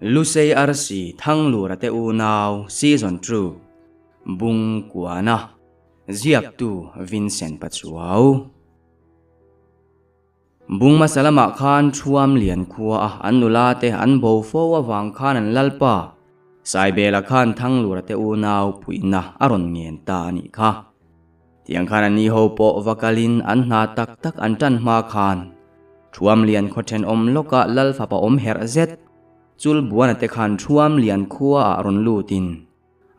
Lusei Arsi Thanglura te unau Season 2 Bung Kuana Ziaktu Vincent Pachuau Bung hmasa lamah khan Thuam Lian khua a an nula te an bo fo avang khan an lalpa Saibela khan Thanglura te unau puihna a rawn ngen ta a nih kha. Tiang khan an ni ho pawh va kalin an hna tak tak an tan hma khan Thuam Lian khaw thenawm lawkah Lal fapa awm herh zet Chul Buana te khan Thuam Lian khuaah rawn lutin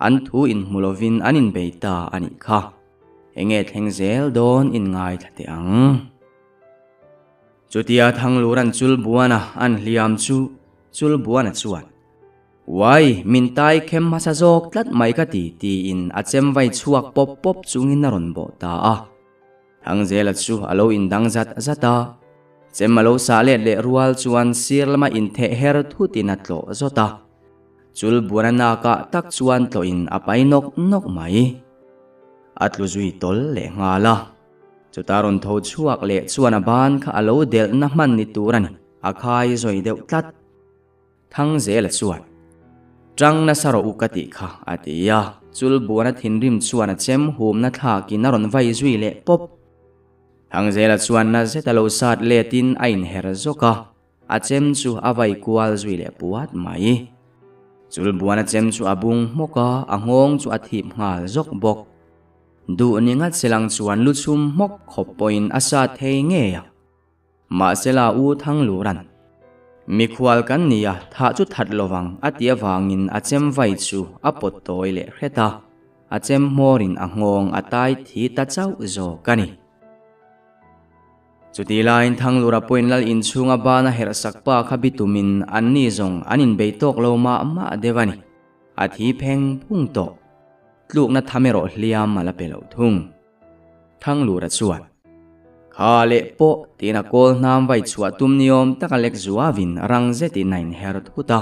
an thu inhmu lovin an inbei ta a nih kha. Enge thleng zel dawn in ngaithla teh ang. Chutia Thanglura'n Chul Buana an hliam chu Chul Buana chuan Uai, min tai khem hmasa zawk tlat mai ka ti, tiin a chem vai chhuak pawp pawp chungin a rawn bawh ta a. Thangzela chu a lo indang zat zat a, chem a lo sah let leh rual chuan sir lama intheh her thutin a tlawh zawt a. Chul buan a nakah tak chuan tlawhin a pai nawk nawk mai. A tlu zui tawl leh nghal a. Chuta rawn tho chhuak leh chuan a ban kha a lo delhna hman ni tur a ni, a khai zawi deuh tlat. Thangzela chuan, Tang nasa rawh u ka tih kha, a ti a. Chulbuana thinrim chuan a chem humna thlakin a rawn vai zui leh pawp. Thangzela chuan na zet a lo sat letin a inher zawk a, a chem chu a vai kual zui leh puat mai. Chulbuana chem chu a bung hmawk a, a nghawng chu a thip nghal zawk bawk. Duh ni ngat selang chuan lu chhum hmawk khawp pawhin a sat thei ngei a. Mahsela U Thanglura'n, Mikhual kan ni a, thah chu that lovang a ti avangin a chem vai chu a pawt tawi leh hret a, a chem hmawrin a nghawng a tai thi ta chauh zawk a ni. Chutih laiin Thanglura pawhin lal inchhunga bana herh sak pa kha bitumin anni zawng an inbei tawk lo mah mah deuh a ni. A thi pheng phung tawh. Tlukna tham erawh hliam a la pe lo thung. Thanglura chuan, Kha leh pawh tiin a kawl hnam vai chhuah tum ni awm tak a lek zuavin rang zetin a inher thut a.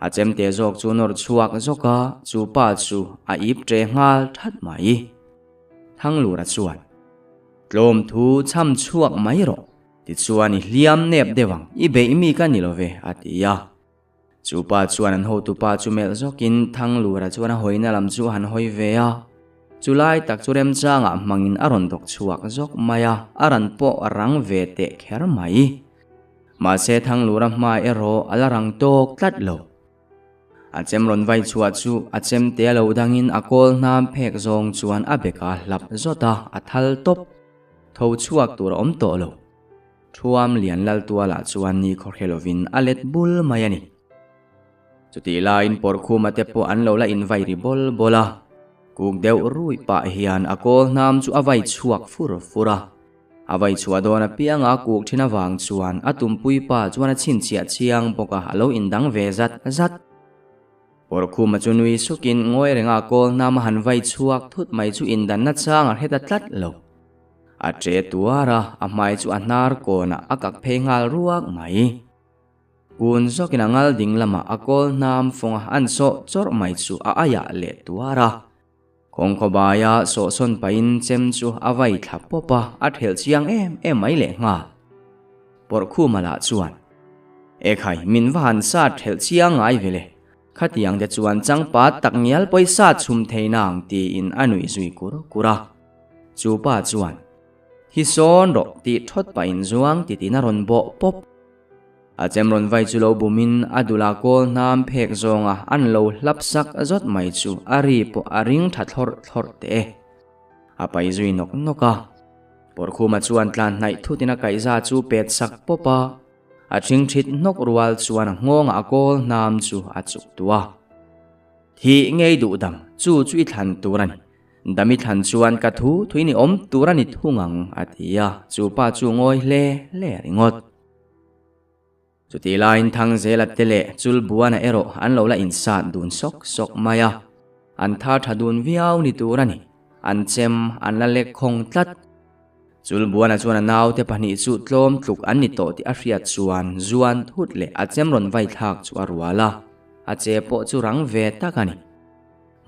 A chemte zawk chu nawr chhuak zawk a, chu pa chu a ip ṭe nghal that mai. Thanglura chuan, Tlawm thu chham chhuak mai rawh, tichuan i hliam nep deuh ang, i beih mi ka ni lo ve, a ti a. Chu pa chuan an hotupa chu melh zawkin Thanglura chuan a hawina lam chu a han hawi ve a. Chu lai tak chu remchangah hmangin a rawn dawk chhuak zawk mai a, a ran pawh a rang ve teh kher mai. Mahse Thanglura hma erawh a la rang tawk tlat lo. A chem rawn vai chhuah chu a chemte a lo dangin a kawl hnam phek zawng chuan a beka hlap zawt a, a thal tawp. Tho chhuak tur a awm tawh lo. Thuam lian lal tualah chuan ni khawhre lovin a let bul mai a ni. Chutih laiin Pawrhkhuma te pawh an lo la invai ri bawl bawl a, kuk deuh rui pah hian a kawl hnam chu a vai chhuak fur fur a. A vai chhuah dawn apianga kuk thin avang chuan a tumpui pa chuan a chhinchhiah chiang bawk a, a lo indang ve zat zat. Pawrhkhuma chu nui sukin ngawi renga kawl hnam a han vai chhuak thut mai chu indanna chang a hre ta tlat lo. A ṭe tuar a, a hmai chu a hnar kawnah a kak phei nghal ruak mai. Kun zawkin a ngal ding lamah a kawl hnam fawng a an sawh chawrh mai chu a aiah leh tuar a. Kawngkhaw baia sawhsawn pahin chem chu a vai thla pawp a, a thelh chiang em em mai leh nghal. Pawrhkhuma lah chuan, Ekhai, min va han sat thelh chiang ngai ve le, Khatiang te chuan changpat tak ngial pawisa chhum thei nang tiin a nuih zui kur kur a. Chu pa chuan, Hi sawn rawh tih thawt pahin zuang titin a rawn bawh pawp. A chem rawn vai chu lo bumin a dula kawl hnam phek zawnga an lo hlap sak zawt mai chu a ri pawh a ring tha thlawrh thlawrh teh e. A pai zui nawk nawk a. Pawrkhuma chuan tlan hnaih thutin a kaihza chu pet sak pawp a. A ṭhingṭhit hnawk rual chuan a nghawngah a kawl hnam chu a chuk tuah a. Thih ngei duh dam, chu chu i thlan tur a ni. Dam i thlan chuan ka thu thuin i awm tur a ni thung ang, a ti a, chu pa chu ngawi hle hle ringawt. Chutih laiin Thangzela te leh Chulbuana erawh an lo la insat dun sawk sawk mai a, an thar tha dun viau ni tur a ni, an chem an la lek khawng tlat. Chulbuana chuan a naute pahnih chu tlawm tluk an ni tawh tih a hriat chuan zuan thut leh a chem rawn vai thlak chu a rual a, a che pawh chu rang ve tak a ni.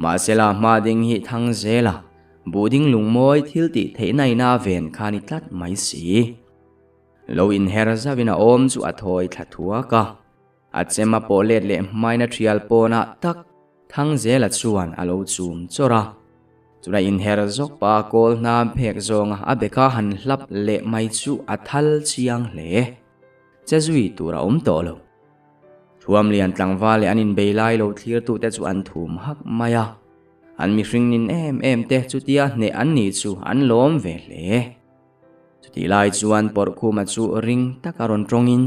Mahsela hma ding hi thang zel a, buh ding lungmawi thil tih theihna ina ven kha ni tlat mai si. Lo inher zauhin a awm chu a thawi thla thuak a. A chem a pawh let leh hmain a thial pawnah tak Thangzela chuan a lo chum chawrh a. Chula inher zawk pa kawl hnam phek zawnga a beka han hlap leh mai chu a thal chiang hle. Che zui tur a awm tawh lo. Thuamlian tlangval leh an inbei lai lo thlirtute chu an thum hak mai a. An mihring nin em em te chutia hneh an nih chu an lawm ve hle. Chutih lai chuan Pawrhkhuma chu ring taka rawn tawngin,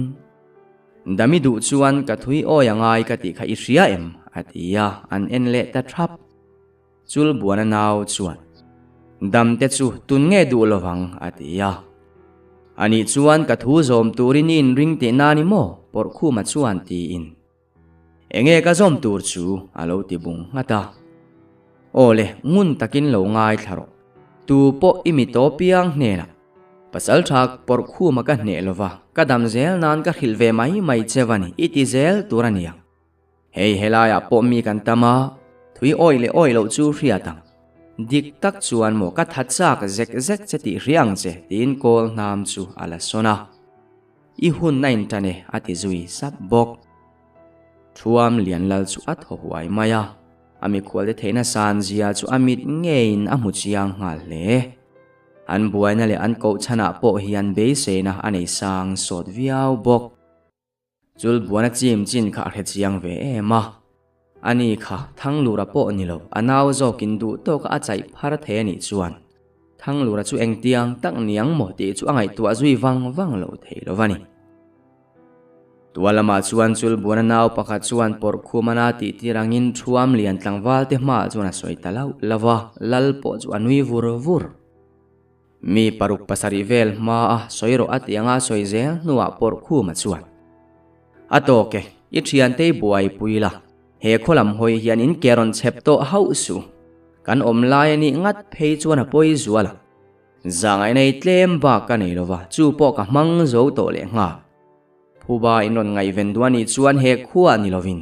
Dami duh chuan ka thui awi a ngai ka tih kha i hria em? a ti a, an en leh ta thap. Chulbuana nau chuan, Dam te chu tun nge duh lovang? a ti a. Anih chuan ka thu zawm turin i inring tih na ni maw? Pawrhkhuma chuan tiin. Enge ka zawm tur chu? a lo ti bung nghat a. Aw le, ngun takin lo ngaithla rawh. Tu pawh i mi tawp piang hnenah pasal tha Pawrhkhuma ka hneh lova, ka dam zel nan ka hrilh ve mai mai che va ni, i ti zel tur a nia. Hei helaiah pawh mi kan tam a, thui awih leh awih loh chu hriat ang. Dik tak chuan maw ka tha chak zek zek che tih hria ang che tiin kawl hnam chu a la sawn a. I hun a intan e a ti zui sap bawk. Thuam lian lal chu a thaw huai mai a, a mikhualte theihna san zia chu a mit ngeiin a hmu chiang nghal hle. An buaina leh an koh chhanah pawh hian beiseina a nei sang sawt viau bawk. Chul buana chim chin kha a hre chiang ve em a. Ani kha Thanglura pawh ni lo, a nau zawkin duh tawka a chaih phar thei a nih chuan Thanglura chu engtiang tak niang maw tih chu a ngaihtuah zui vang vang lo thei lo va ni. Tua lamah chuan chul buana nau pakhat chuan pawrh khum ana tih tir angin thuam lian tlangval te hmaah chuan a sawi ta lauh lauh a, lal pawh chu a nui vur vur. Mi paruk pasarih vel hma a sawi rawh a tih anga sawi zel hnuah Pawrhkhuma chuan, A tawk e, i thiantei buaipui la, he khaw lam hawi hian in ke rawn chhep tawh hauh suh. Kan awm lai a nih ngat phei chuan a pawi zual a. Zahngaihna i tlem bak ka nei lova, chu pawh ka hmang zo tawh leh nghal. Phuba in rawn ngaihven duh a nih chuan he khua ni lovin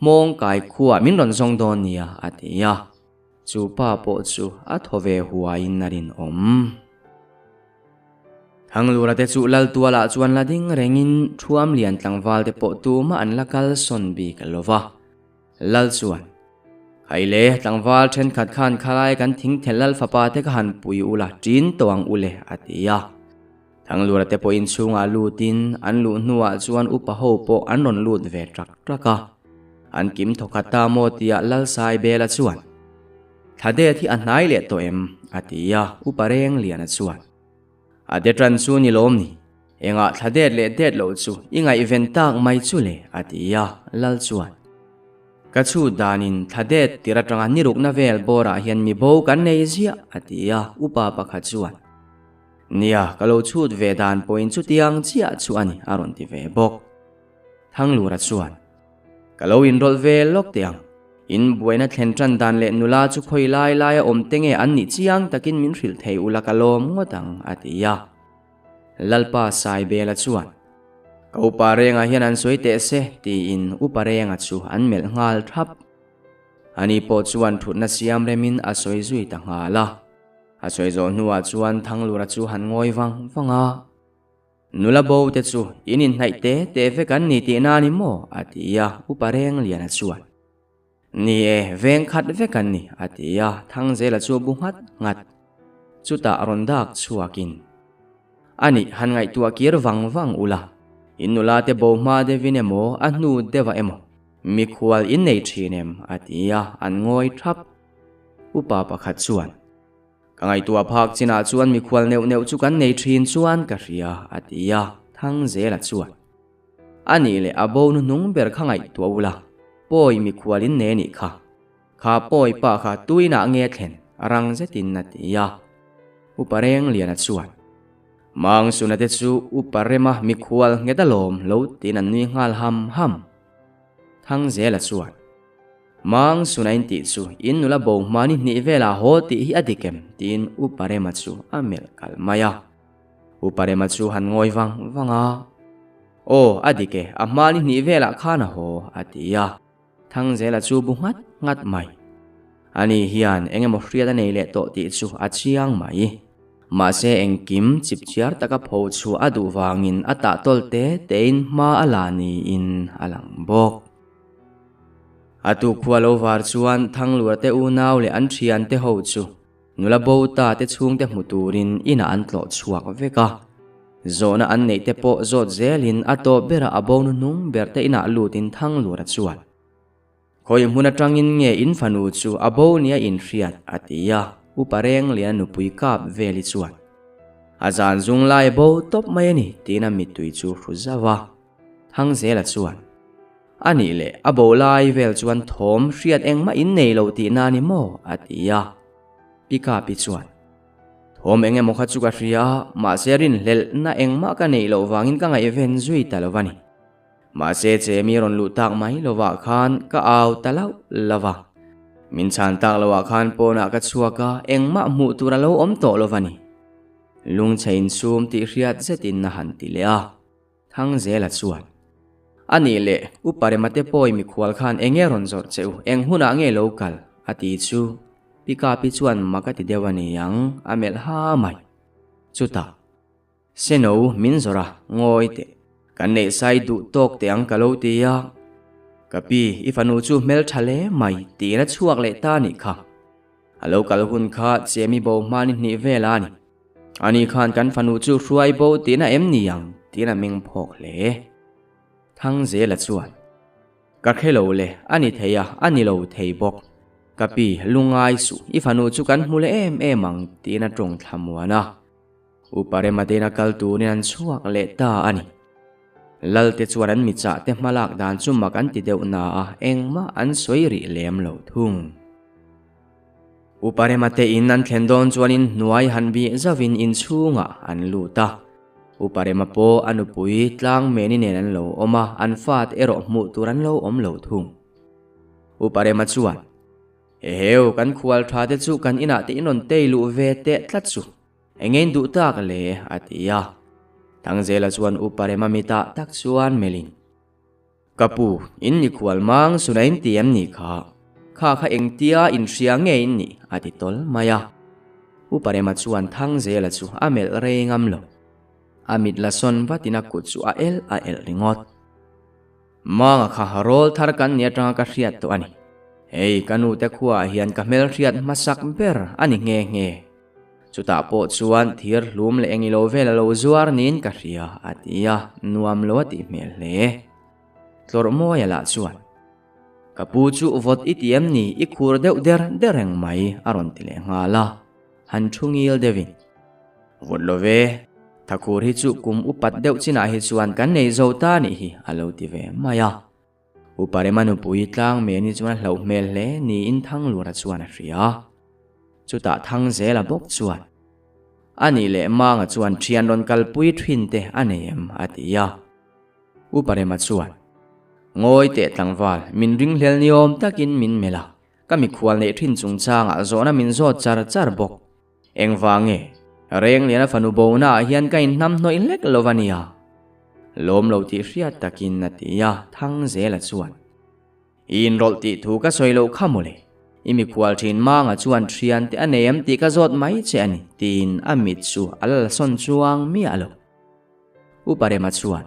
Hmawngkai khua min rawn zawng dawn nia, a ti a. Chu pa pawh chu a thaw ve huaiin a rinawm. Thanglura te chu lal tualah chuan la ding rengin Thuam lian tlangval te pawh tumah an la kal sawn bik lo va. Lal chuan, Khaile, tlangval thenkhat khan khalai kan thingthel lal fapa te ka han pui ula ṭin tawh ang ule, a ti a. Thanglura te pawh inchhungah lutin an luh hnuah chuan upa ho pawh an rawn lut ve ṭak ṭak a. An kim thawkhat ta maw tia Lalsaibela chuan, Thla det hi a hnai leh tawh em? a ti a, Upa Rengliana chuan, A de ṭan chu ni lawm ni, engah thla det leh det loh chu i ngaihven tak mai chu le? a ti a, Lal chuan, Ka chhut danin thla det tir aṭanga ni rukna vel bawrah hian mi bo kan nei ziah, a ti a, Upa pakhat chuan, Nia, ka lo chhut ve dan pawhin chutiang chiah chu a ni, a rawn ti ve bawk. Thanglura chuan, Ka lo inrawlh ve lawk teh ang. In buaina thlen tan dan leh nula chu khawi lai laia awm te nge an nih chiang takin min hrilh thei ula ka lawm ngawt ang, a ti a. Lalpa Saibela chuan, Ka upa rengah hian an sawi teh se, tiin upa renga chu an melh nghal thap. Ani pawh chuan thutna siam remin a sawi zui ta nghal a. A sawi zawh hnuah chuan Thanglura chu han ngawi vang vang a, Nula bo te chu in inhnaih te te vek an ni tih na ni maw? a ti a, Upa Rengliana chuan, Ni e, veng khat vek an ni, a ti a, Thangzela chu bu nghat nghat. Chutah rawn dak chhuakin, A nih, han ngaihtuah kir vang vang ula, in nula te bo hma deuhin emaw, a hnu deuhah emaw, mikhual in nei thin em? a ti a, an ngawi thap. Upa pakhat chuan, Ka ngaihtuah phak chinah chuan mikhual neuh neuh chu kan nei thin chuan ka hria, a ti a, Thangzela chuan, A nih leh a bo hnuhnung ber kha ngaihtuah ula, pawi mikhual in nei anih kha. Kha pawi pa kha tuinah nge thlen? rang zetin a ti a. Upa Rengliana chuan, Mangsuna te chu Upa Rema mikhual nghet alawm lo tiin an nui nghal ham ham. Thangzela chuan, Mang Sunain tih chu in nula bo hma ni hnih velah haw tih hi a dik em? tiin Upa Rema chu a melh kalh mai a. Upa Rema chu han ngawi vang vang a, Aw, a dik e, a hma ni hnih velah khan a haw, a ti a. Thangzela chu bu nghat nghat mai. Ani hian eng emaw hriat a nei leh tawh tih chu a chiang mai. Mahse engkim chipchiar taka pho chhuah a duh vangin a tah tawl te tein hma a la niin a lang bawk. A tuk khua lo var chuan Thanglura te unau leh an thiante ho chu nula bo ta te chhungte hmu turin inah an tlawh chhuak vek a. Zawhna an neih te pawh zawt zelin a tawp berah a bo hnuhnung ber te inah lutin Thanglura chuan Khawi hmun atangin nge in fanu chu a bo nia in hriat? a ti a, Upa Rengliana nupui kap veli chuan a zan zung lai bo tawp mai a ni tiin a mittui chu hru zauh a. Thangzela chuan A nih leh a bo lai vel chuan thawm hriat engmah in nei lo tihna a ni maw? a ti a. Pi Kapi chuan Thawm eng emaw kha chu ka hria a, mahse rinhlelhna engmah ka neih loh vangin ka ngaihven zui ta lo a ni. Mahse Chemi rawn luh tak mai lovah khan ka au ta lauh lauh va. Min chhan tak lovah khan pawnah ka chhuak a, engmah hmuh tur a lo awm tawh lo va ni. Lungchhe insum tih hriat zetin a han ti leh a. Thangzela chuan, A nih leh, Upa Remate pawi mikhual khan eng nge rawn zawrh che u, eng hunah nge lo kal? a ti chu. Pi Kapi chuan mak a ti deuh a ni ang, a melh ha mai. Chutah. Seno min zawrh a, ngawi teh. Kan neih sai duh tawk teh ang ka lo ti a. Ka pi, i fanu chu hmeltha hle mai tiin a chhuak leh ta nih kha. A lo kal hun kha Chemi bo hma ni hnih vel a ni. Ani khan kan fanu chu hruai bo tiin a em ni ang tiin a meng phawk hle. Thangzela chuan, Ka hre lo le, a ni thei a, a ni lo thei bawk. Ka pi, lungai suh, i fanu chu kan hmu leh em em ang tiin a tawng thla muan a. Upa Rema te'n a kal turin an chhuak leh ta a ni. Lalte chuan an michah te hmalak dan chu mak an ti deuh na a, engmah an sawi rih lem lo thung. Upa Rema te in an thlen dawn chuan in hnuai han bih zauhin inchhungah an lut a. Upa Rema pawh a nupui Tlangmeni nen an lo awm a, an fate erawh hmuh tur an lo awm lo thung. Upa Rema chuan, Eheu, kan khual tha te chu kan inah te in rawn tei luh ve teh tlat chu. Eng in duh tak le? a ti a. Thangzela chuan Upa Rema mitah tak chuan melhin, Ka pu, in mikhual mang suna in ti em ni kha? Kha kha engtia inhria nge in nih? a ti tawl mai a. Upa Rema chuan Thangzela chu a melh rei ngam lo. A mit la sawn vatin a kut chu a elh a elh ringawt. Manga kha rawl thar kan ni atanga ka hriat tawh a ni. Hei ka nu te khuaah hian ka hmelhriat hmasak ber a ni nghe nghe. Chutah pawh chuan thir hlum leh eng ilo vel a lo zuar niin ka hria a ti a, nuam lo a tih hmel hle. Tlawrh mawia lah chuan, Ka pu chu vawt i ti em ni i khur deuh der der reng mai a rawn ti leh nghal a, han thu ngil deuhin. Vawt lo ve, Thakhur hi chu kum upat deuh chinah hi chuan kan nei zo ta nih hi a lo ti ve mai a. Upa Rema nupui Tlangmeni chuan a hlauh hmel hle niin Thanglura chuan a hria. Chutah Thangzela bawk chuan, A nih leh Manga chuan thian rawn kalpui thin te a nei em? a ti a. Upa Rema chuan, Ngawi teh tlangval, min ringhlel niawm takin min melh a, ka mikhual neih thin chungchangah zawhna min zawt char char bawk. Engvang nge? Rengliana fanu bonaah hian ka inhnam hnawih hlek lo va nia. Lawm lo tih hriat takin a ti a, Thangzela chuan, I inrawlh tih thu ka sawi loh kha mawle. I mikhual thin Manga chuan thiante a nei em tih ka zawt mai che a ni, tiin a mit chu a la la sawn chuang miah lo. Upa Rema chuan,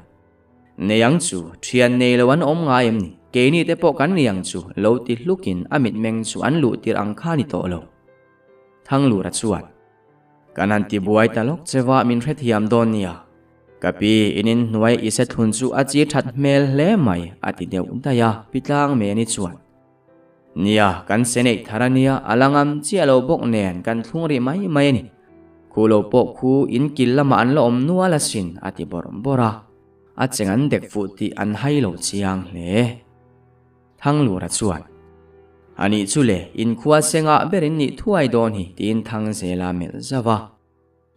Nei ang chu, thian nei lo an awm ngai em ni? Keini te pawh kan ni ang chu, lo ti hlukin a mitmeng chu an luh tirh ang kha ni tawh lo. Thanglura chuan, Kan han ti buai ta lawk che va min hrethiam dawn nia. Ka pi, in inhnuai i se thlun chu a chi that hmel hle mai, a ti deuh daih a, Pi Tlangmeni chuan, Nia, kan se neih thar a nia, a la ngam chiah lo bawk nen kan thlung rih mai mai a ni. Khu lo pawh khu in kil lamah an la awm nual asin, a ti bawrh bawrh a. A cheng an dek fuh tih an hai lo chiang hle. Thanglura chuan, A nih chu le, inkhua sengah ber in nih thuai dawn hi, tiin Thangzela melh zauh a.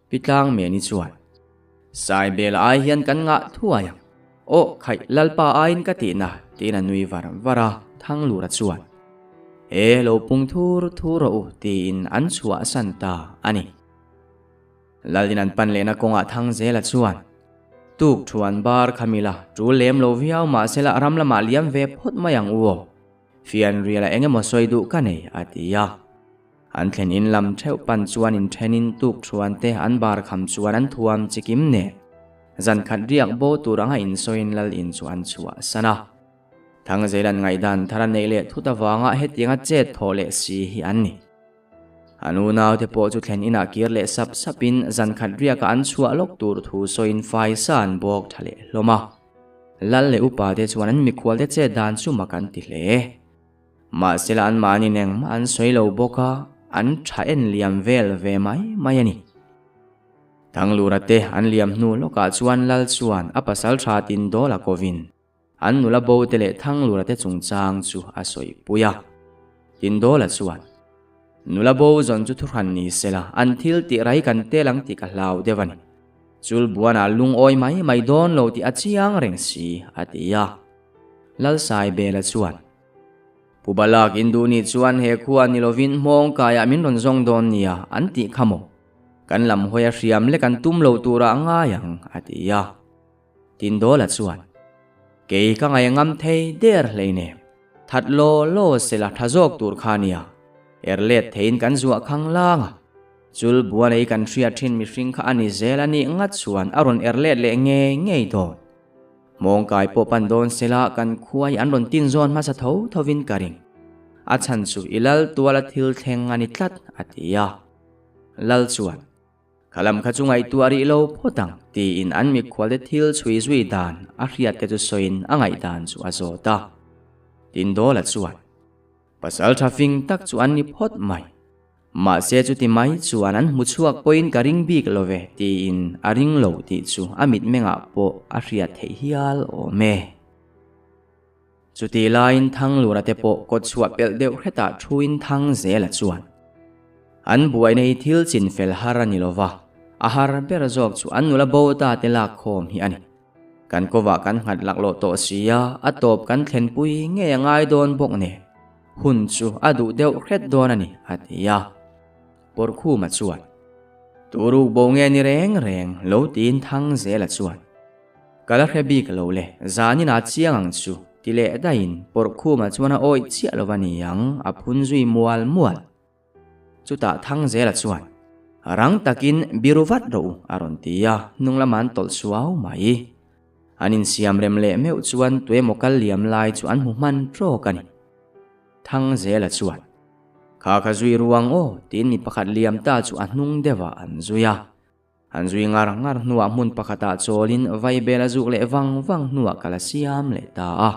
Pi Tlangmeni chuan, Saibel ai hian kan ngah thuai ang. Aw, khaih, Lalpa aiin ka tihna, tiin a nui var var a. Thanglura chuan, E, lo pung thur thur rawh u, tiin an chhuahsan ta a ni. Lalin an pan lehna kawngah Thangzela chuan, Tuk thuan bar kha mila, tul lem lo viau mahsela ram lamah liam ve phawt mai ang u aw. Fianriala eng emaw sawi duh ka nei, a ti a. An thlen in lam theuh pan chuan inthenin tuk thuan te an bar kham chuan an thuam chikim nen zan khat riak bo tur anga insawiin lal in chu an chhuah san a. Thangzeilan ngaihdan thar a neih leh thut avanga hetianga chet thawh leh si hi an ni. An unaute pawh chu thlen inah kir leh sap sapin zan khat riaka an chhuah lawk tur thu sawiin faisa an bawk tha leh hlawm a. Lal leh upate chuan an mikhualte chet dan chu mak an ti hle. Mahsela anmahni engmah an sawi lo bawk a, an tha en liam vel ve mai mai a ni. Thanglura te an liam hnu lawkah chuan Lal chuan a pasal tha tin dawl a kovin an nula bo te leh Thanglura te chungchang chu a sawi pui a. Tindawla chuan, Nula bo zawn chu thuhran ni sela, an thil tih rai kan tel ang tih ka hlau deuh a ni. Chul buanah lungawi mai mai dawn lo tih a chiang reng si, a ti a. Lalsaibela chuan, Pu Balak in duh nih chuan he khua ni lovin hmawng kaiah min rawn zawng dawn nia an tih kha maw? Kan lam hawi a hriam lek an tum lo turah a ngai ang, a ti a. Tindawla chuan, Kei ka ngaih ngam thei der hleinem, that law law sela tha zawk tur kha nia, er let theiin kan zuah khang lang a, chul buan ei kan hriat thin mihring kha a ni zel a nih ngat chuan a rawn er let leh ngei ngei dawn. Mawngkai pawh pan dawn sela kan khuai an rawn tin zawn hmasa tho thovin ka ring. A chhan chu i lal tuala thil thleng a ni tlat, a ti a. Lal chuan, Kha lam kha chu ngaihtuah rih lo phawt ang, tiin an mikhualte thil chhui zui dan a hriat te chu sawiin a ngaihdan chu a zawt a. Tindawla chuan, Pasal tha fing tak chu an ni phawt mai. Mahse chuti mai chuan an hmu chhuak pawhin ka ring bik lo ve tiin a ring lo tih chu a mitmengah pawh a hriat theih hial awm e. Chutih laiin Thanglura te pawh kawt chhuah pelh deuh hretah thuin Thang zela chuan an buaina hi thil chin fel har a ni lo va, a har ber zawk chu an nula bo ta te lak khawm hi a ni. Kan kovah kan nghat laklawh tawh si a, a tawp kan thlenpui ngei a ngai dawn bawk nen. Hun chu a duh deuh hret dawn a ni, a ti a. Pawrkhuma chuan, Turuk bo nge ni reng reng lo tiin thang zela chuan, Ka la hre bik lo le, zanin a chiang ang chu, ti leh daihin Pawrkhuma chuan a awih chiah lo va ni ang, a phun zui mual mual. Chutah thang zela chuan, Rang takin biru vat rawh u, a rawn ti a, hnung lama an tawlh suau mai. An insiam rem leh meuh chuan tuemaw kal liam lai chu an hmu hman trawk a ni. Thang zela chuan, Kha kha zui ruang aw, tiin mi pakhat liam ta chu a hnung deuhah an zui a. An zui ngar ngar hnuah hmun pakhatah chawlin vaibel a zuk leh vang vang hnuah kal a siam leh ta a.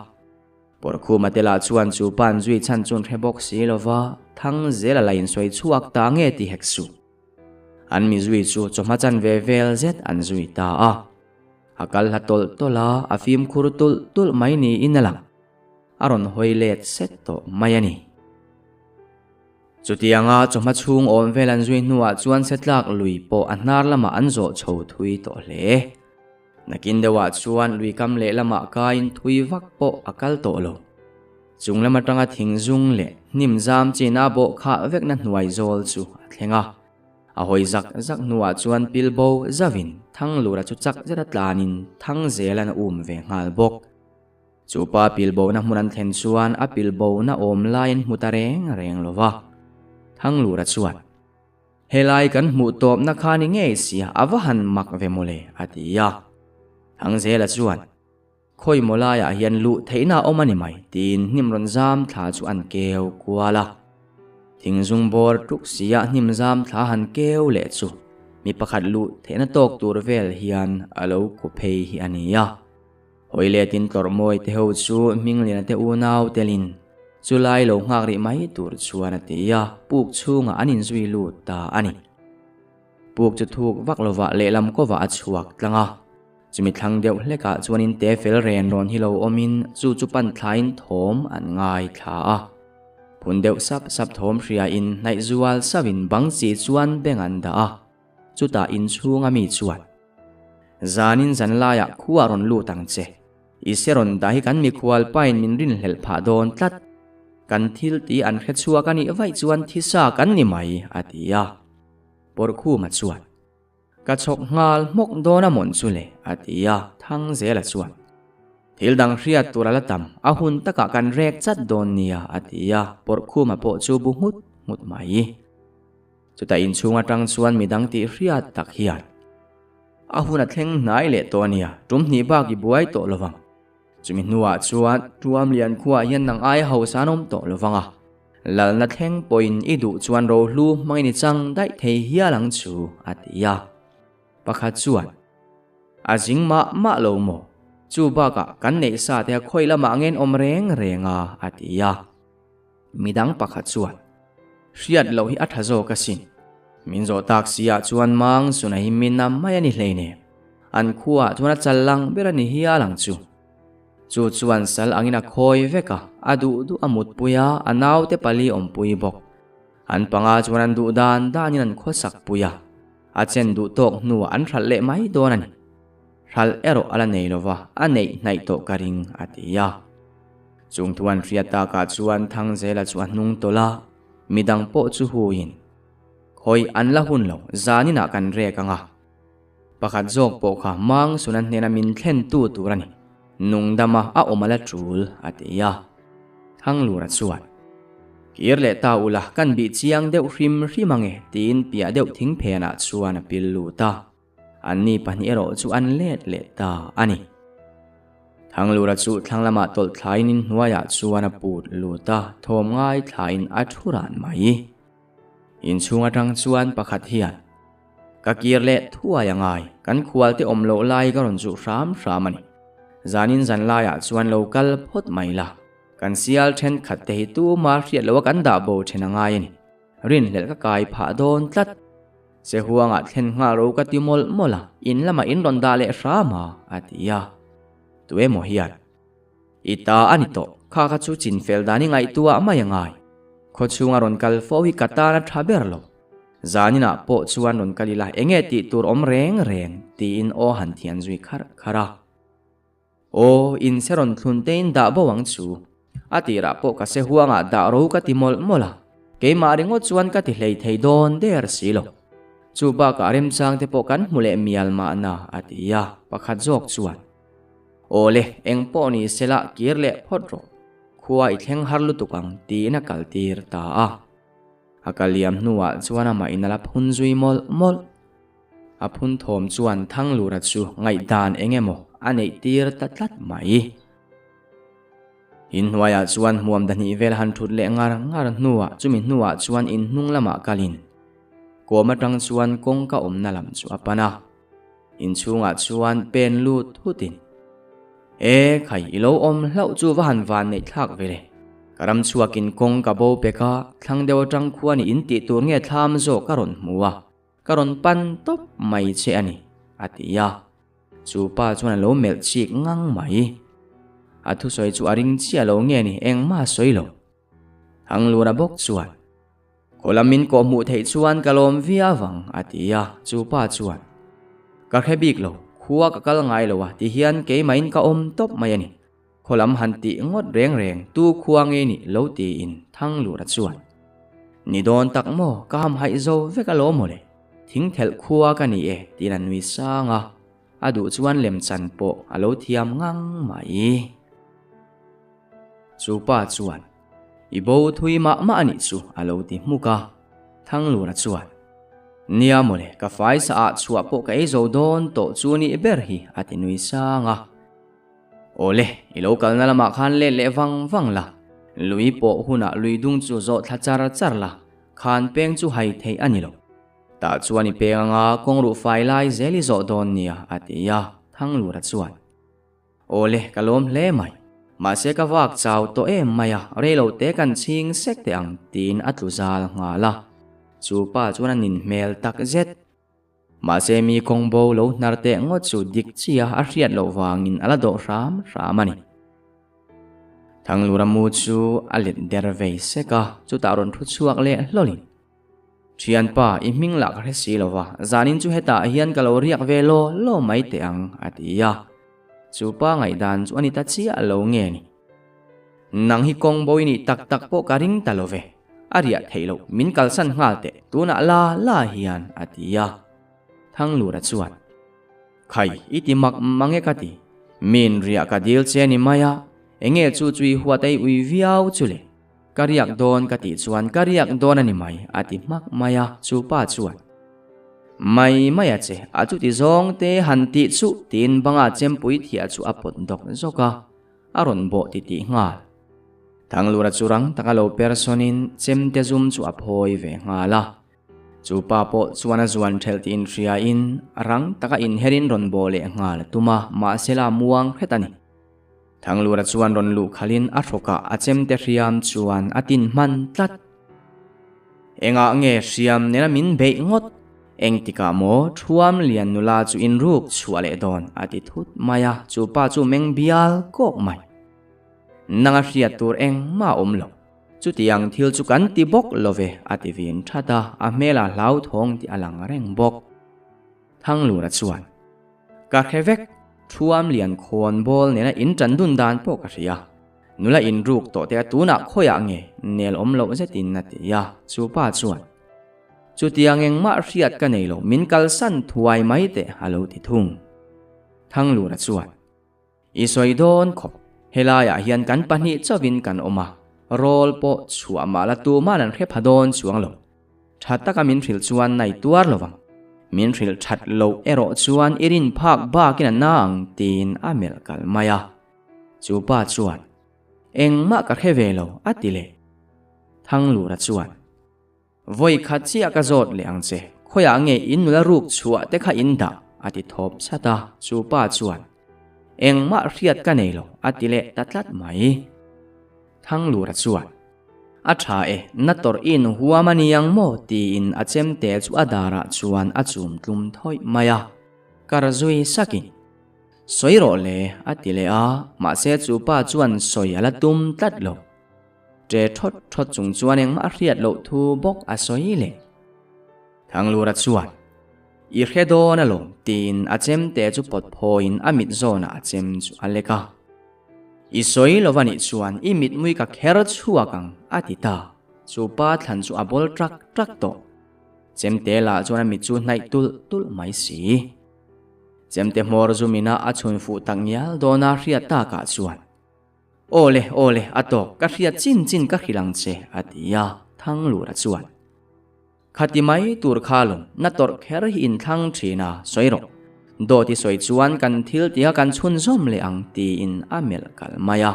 Pawrkhuma te lah chuan chu pa an zui chhan chu an hre bawk si lo va, Thang zela la insawi chhuak ta nge ti hek suh. An mi zui chu chawhma chanve vel zet an zui ta a. A kal hla tawlh tawlh a, a fimkhur tulh tulh mai niin a lang. A rawn hawi let set tawh mai a ni. Chutianga chawhma chhung awm vel an zui hnuah chuan setlak lui pawh a hnar lamah an zawh chho thui tawh hle. Nakin deuhah chuan lui kam lehlamah kaiin thui vak pawh a kal tawh lo. Chung lam atanga thing zung leh hnim zam chin a bawh khah vekna hnuai zawl chu a thleng a. A hawi zak zak hnuah chuan pil bo zauhin Thanglura chu chak zeta tlanin Thangzela'n a um ve nghal bawk. Chu pa pil bona hmun an thlen chuan a pil bona awm lai an hmu ta reng reng lo va. Thanglura chuan, Helai kan hmuh tawpna kha ni ngei sia a va han mak ve mawle, a ti a. Thangzela chuan, Khawi maw laiah hian luh theihna a awm a ni mai, tiin hnim rawn zam thla chu an keu kual a. Thing zung bawr tuk sia hnim zam thla han keu leh chu mi pakhat luh theihna tawk tur vel hian a lo ku phei hi a ni a. Hawi letin tlawrh mawi te ho chu Hmingliana te unau telin chu lai lo nghak rih mai tur chuan a ti a, puk chhungah an inzui lut ta a ni. Puk chu thuk vak lovah lehlam kawvah a chhuak tlang a. Chumi thlang deuh hlekah chuanin te fel ren rawn hi lo awmin chu chu pan thlain thawm an ngaithla a. Phun deuh sap sap thawm hriain hnaih zual sauhin bang chi chuan beng an dah a. Chutah inchhunga mi chuan, Zanin zan laiah khua rawn lut ang che. I se rawn dah hi kan mikhual pain min rinhlelh phah dawn tlat. Kan thil tih an hre chhuak a nih vaih chuan thisa kan ni mai, a ti a. Pawrkhuma chuan, Ka chhawk nghal hmawk dawn a mawn chu le, a ti a, Thangzela chuan, Thil dang hriat tur a la tam, a hun takah kan rek chat dawn nia, a ti a, Pawrhkhuma pawh chu bu nghut nghut mai. Chutah inchhung atang chuan midang tih hriat tak hian a hun a thleng hnai leh tawh a nia, tum hnih bak i buai tawh lovang. Chumi hnuah chuan Tuamlian khuaah hian nang aia hausa an awm tawh lovang a, lalna thleng pawhin i duh chuan rohlu hmangin i chang daih thei hial ang chu, a ti a. Pakhat chuan, A zing mah mah lo maw? Chu bakah kan neih sa te a khawi lamah ngen awm reng reng a, a ti a. Midang pakhat chuan, Hriat loh hi a tha zawk asin. Min zawh tak si ah chuan mang suna hi min nam mai a ni hleinem. An khuaah chuan a chal lang ber a ni hial ang chu. Chu chuan sal angin a khawi vek a, a duh duh a mutpui a, a naute pali awmpui bawk. An panga chuan an duh dan danin an khawsak pui a. A chen duh tawk hnuah an hralh leh mai dawn a ni. Hralh erawh a la nei lo va, a neih hnaih tawh ka ring, a ti a. Chung thu an hriat takah chuan Thangzela chu a hnung tawlh a, midang pawh chu huiin, Khawi an la hun lo, zaninah kan rek ang a. Pakhat zawk pawh kha mang suna hnena min thlen tu tur a ni. Nungdama a awm a la tul, a ti a. Thanglura chuan, Kir leh ta ula, kan bih chiang deuh hrim hrim ang e, tiin piah deuh thing phenah chuan a pil lut a. Anni pahnih erawh chu an let leh ta a ni. Thanglura chu thlang lamah tawlh thlaiin in hnuaiah chuan a put lut a, thawm ngai thlaiin a thu ran mai. Inchhung atang chuan pakhat hian, Ka kir leh thuai a ngai, kan khualte awm loh lai ka rawn zuh hram hram a ni. Zanin zan laiah chuan lo kal phawt mai la, kan sial thenkhat te hi tuma hriat loha kan dah bo then a ngai a ni. Rinhlelh ka kai phah dawn tlat. Che huangah thlen nghal ro ka ti mawlh mawlh a, in lamah in rawn dah leh hram a, a ti a. Tu emaw hian, I ta a ni tawh, kha kha chu chinfel dan i ngaihtuah mai a ngai. Khawchhunga rawn kal fo hi ka tan a tha ber lo. Zaninah pawh chuan rawn kal ila enge tih tur awm reng reng, tiin aw han thian zui kharh kharh a. Aw, in se rawn thlun te in dah bo ang chu. A tirah pawh ka se huangah dah ro ka ti mawlh mawlh a, keimah ringawt chuan ka ti hlei thei dawn der si lo. Chu bakah remchang te pawh kan hmu leh mial mahna, a ti a, pakhat zawk chuan. Aw le, eng pawh ni sela kir leh phawt rawh. Khua i thleng har lutuk ang, tiin a kal tir ta a. A kal liam hnuah chuan amah in a la phun zui mawlh mawlh. A phun thawm chuan Thanglura chu ngaihdan eng emaw a neih tir ta tlat mai. Inhnuaiah chuan hmuam dahnih vel han thut leh ngar ngar hnuah chumi hnuah chuan inhnung lamah kalin kawm atang chuan kawngka awmna lam chu a pan a. Inchhungah chuan pen lut thutin, E khai, i lo awm hlauh chu va han van neih thlak ve le. Ka ram chhuakin kawng ka bo pek a, thlang deuh atang khuan i intih tur nge thlam zawk ka rawn hmu a. Ka rawn pan tawp mai che a ni, a ti a. Chu pa chuan a lo melh chik ngang mai. A thusawi chu a ring chiah lo nge ni, engmah a sawi lo. Thanglura bawk chuan, Khaw lam min kawh hmuh theih chuan ka lawm viau ang, a ti a. Chu pa chuan, Ka hre bik lo, khua ka kal ngai lo a, tihian keimahin ka awm tawp mai a ni. Khaw lam han tih ngawt reng reng tu khua nge nih lo tiin Thanglura chuan, Ni dawn tak maw, ka ham haih zo vek alawm mawle, thing thelh khua ka ni e tiin a nui sang a, a duh chuan lemchan pawh a lo thiam ngang mai. Chu pa chuan, I bo thui mah mah a nih chu a lo ti hmuk a, Thanglura chuan, Nia mawle, ka faisa ah chhuah pawh ka ei zo dawn tawh chu nih ber hi a ti nui sang a. Awle, i lo kalna lamah khan let leh vang vang la, lui pawh hunah lui dung chu zawh thla char char la, khan peng chu hai theih a ni lo. Tah chuan i peng anga kawng ruh fai lai zel i zawh dawn nia, a ti a, Thanglura chuan. Awle, ka lawm hle mai. Mahse ka vak chau tawh em mai a, reilo te kan chhing sek teh ang, tiin a tlu zal nghal a. Chu pa chuan a nin hmel tak zet. Mahse mi kawng bo lo hnar teh ngawt chu dik chiah a hriat loh vangin a la dawh hram hram a ni. Thanglura mu chu a let der vei sek a, chutah rawn thu chhuak leh hlawlin, Thianpa, i hming lah ka hre si lo va, zanin chu hetah hian ka lo riak ve law law mai teh ang, a ti a. Chu pa ngaihdan chu a ni ta chiah lo nge ni? Nang hi kawng bo i nih tak tak pawh ka ring ta lo ve. A riah theih loh, min kalsan nghal teh, tunah la la hian, a ti a. Thanglura chuan, Khai, i ti mak mang e ka ti. Min riah ka dil che ni mai a, enge chu chu i huat ei ui viau chu le? Ka riak dawn ka tih chuan ka riak dawn a ni mai, a ti hmak mai a, chu pa chuan, Mai mai a che, a chuti zawng te han tih chuh tiin banga chempui thiah chu a pawt dawk zawk a, a rawn bawh titih nghal. Thanglura chu rang taka lo per sawnin chemte zum chu a phawi ve nghal a. Chu pa pawh chuan a zuan ṭhelh tih inhriain rang taka inherin rawn bawh leh nghal a tum a, mahsela a muang hret a ni. Thanglura chuan rawn luh khalin a hrawkah a chemte hriam chuan a tin hman tlat. Engah nge hriam nena min beih ngawt? Engtikah maw Thuam lian nula chu inruk chhuah leh dawn? a ti thut mai a, chu pa chu meng bial kawk mai. Nanga hriat tur engmah a awm lo. Chutiang thil chu kan ti bawk lo ve, a ti vin that a, a hmelah hlauthawng tih a lang reng bawk. Thanglura chuan, Ka hre vek, Thuam lian khawn bawl nena in tan dun dan pawh ka hria. Nula in ruk tawh te a tunah khawiah nge nel awm loh zetin a ti a, chu pa chuan, Chutiang engmah hriat ka nei lo, min kalsan thuai mai teh a lo ti thung. Thanglura chuan, I sawi dawn khawp, helaiah hian kan pahnih chauhin kan awm a, rawl pawh chhuah mah la tuman an hre pha dawn chuang lo. Tha taka min hrilh chuan nai tuar lo vang. Min hrilh that loh erawh chuan i rin phak bakin a na ang tiin a melh kal mai a. Chu pa chuan, Engmah ka hre ve lo, a ti leh. Thanglura chuan. Vawi khat chiah ka zawt leh ang che, khawiah nge in nula ruk chhuah te kha in dah? a ti thawp chat a, chu pa chuan, Engmah hriat ka nei lo, a ti leh ta tlat mai. Thanglura chuan, A tha e, na tawrh in huam a ni ang maw? tiin a chemte chu a darah chuan a chum tlum thawih mai a, kar zui sakin, Sawi rawh le, a ti leh a, mahse chu pa chuan sawi a la tum tlat lo. Ṭe ṭhawt ṭhawt chung chuan engmah a hriat loh thu bawk a sawi leh. Thanglura chuan, I hre dawn alawm, tiin a chemte chu pawt phawiin a mit zawnah a chem chu a lek a. I sawi lo anih chuan i mitmui ka kher chhuak ang, a ti ta. Chu pa thlan chu a bawl ṭak ṭak tawh. Chemte lah chuan a mit chu hnaih tulh tulh mai si. Chemte hmawr zumina a chhun fuh tak ngial dawna hriat takah chuan, Awle, awle, a tawk, ka hriat chin chin ka hrilh ang che, a ti a, Thanglura chuan. Khati mai tur kha lawm, na tawrh kher hi inthlang thin a, sawi rawh. Dawt i sawi chuan kan thil tiha kan chhunzawm leh ang, tiin a melh kal mai a.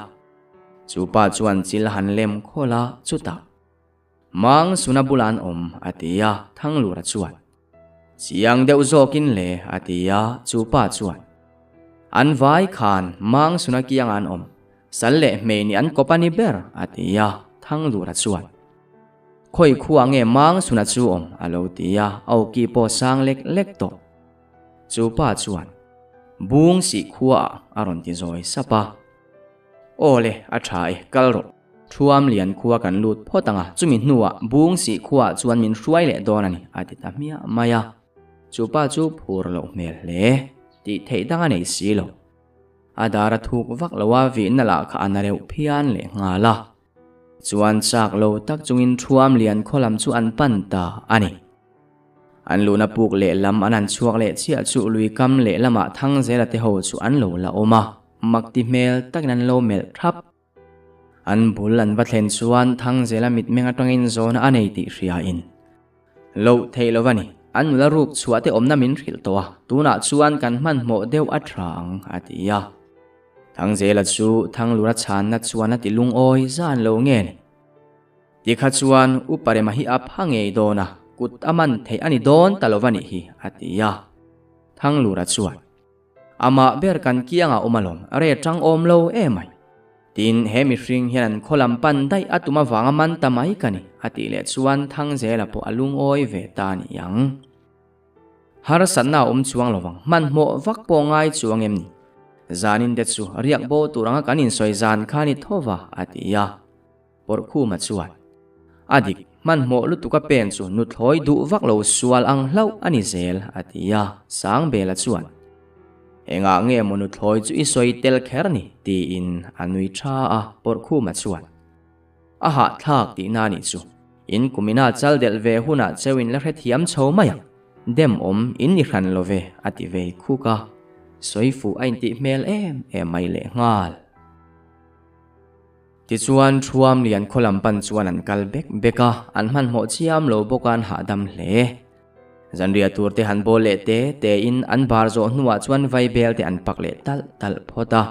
Chu pa chuan chil han lem khawl a, chutah, Mang suna bulah an awm, a ti a, Thanglura chuan. Chiang deuh zawkin le, a ti a, chu pa chuan. An vai khan Mang suna kiangah an awm, sal leh hmei nih an kawp a ni ber, a ti a, Thanglura chuan. Khawi khuah nge Mang suna chu awm, a lo ti a, a awki pawh sang lek lek tawh. Chu pa chuan, Bung sih khuaah, a rawn ti zawi sap a. Aw le, a tha e, kal rawh. Thuam lian khua kan lut phawt ang a, chumi hnuah bung sih khuaah chuan min hruai leh dawn a ni, a ti ta hmiah mai a. Chu pa chu phur loh hmel hle, tih theih dang a nei si lo. A dar a thuk vak lo a, vihna lah kha a na reuh phian leh nghal a. Chuan chak lo tak chungin Thuam lian khaw lam chu an pan ta a ni. An luhna puk lehlam an han chhuak leh chiah chu lui kam lehlamah Thangzela te ho chu an lo la awm a, mak ti hmel takin an lo melh thap. An bul an va thlen chuan Thangzela mitmeng atangin zawhna a nei tih hriain, Loh theih lo a ni, an nula ruk chhuah te awmna min hrilh tawh a, tunah chuan kan hmanhmawh deuh a tha ang, a ti a. Thangzela chu Thanglura chhanna chuan a ti lungawi zan lo nge ni? Tikha chuan Upa Rema hi a pha ngei dawn a, kut a man theih a ni dawn ta lo va nih hi, a ti a. Thanglura chuan, Amah ber kan kiangah awm alawm, re tang awm lo emai. Tin, he mihring hian an khaw lam pan daih a tum avanga man ta mai ka ni, a tih leh chuan Thangzela pawh a lungawi ve ta a ni ang. Harsatna a awm chuang lovang, hmanhmawh vak pawh ngai chuang em ni? Zanin te chu riak bo tur anga kan insawi zan kha ni tho va, a ti a. Pawrhkhuma chuan, A dik, hmanhmawh lutuk a pen chu nuthlawi duh vak lo sual ang hlauh a ni zel, a ti a. Sangbela chuan, Engah nge maw nuthlawi chu i sawi tel kher ni? tiin a nui tha a. Pawrhkhuma chuan, A hahthlak tihna a nih chu. In kumina chal delh ve hunah cheu in la hrethiam chho mai ang. Dem awm in ni hran lo ve, a ti vei khuk a. Sawi fuh a intih hmel em em mai lehnghal. Tichuan Thuamlian khaw lam pan chuan an kal bek bek a, an hmanhmawh chiam lo bawk a an hahdam hle. Zanriah tur te han bawl leh te te in an bar zawh hnuah chuan vaibel te an pak leh talh talh phawt a,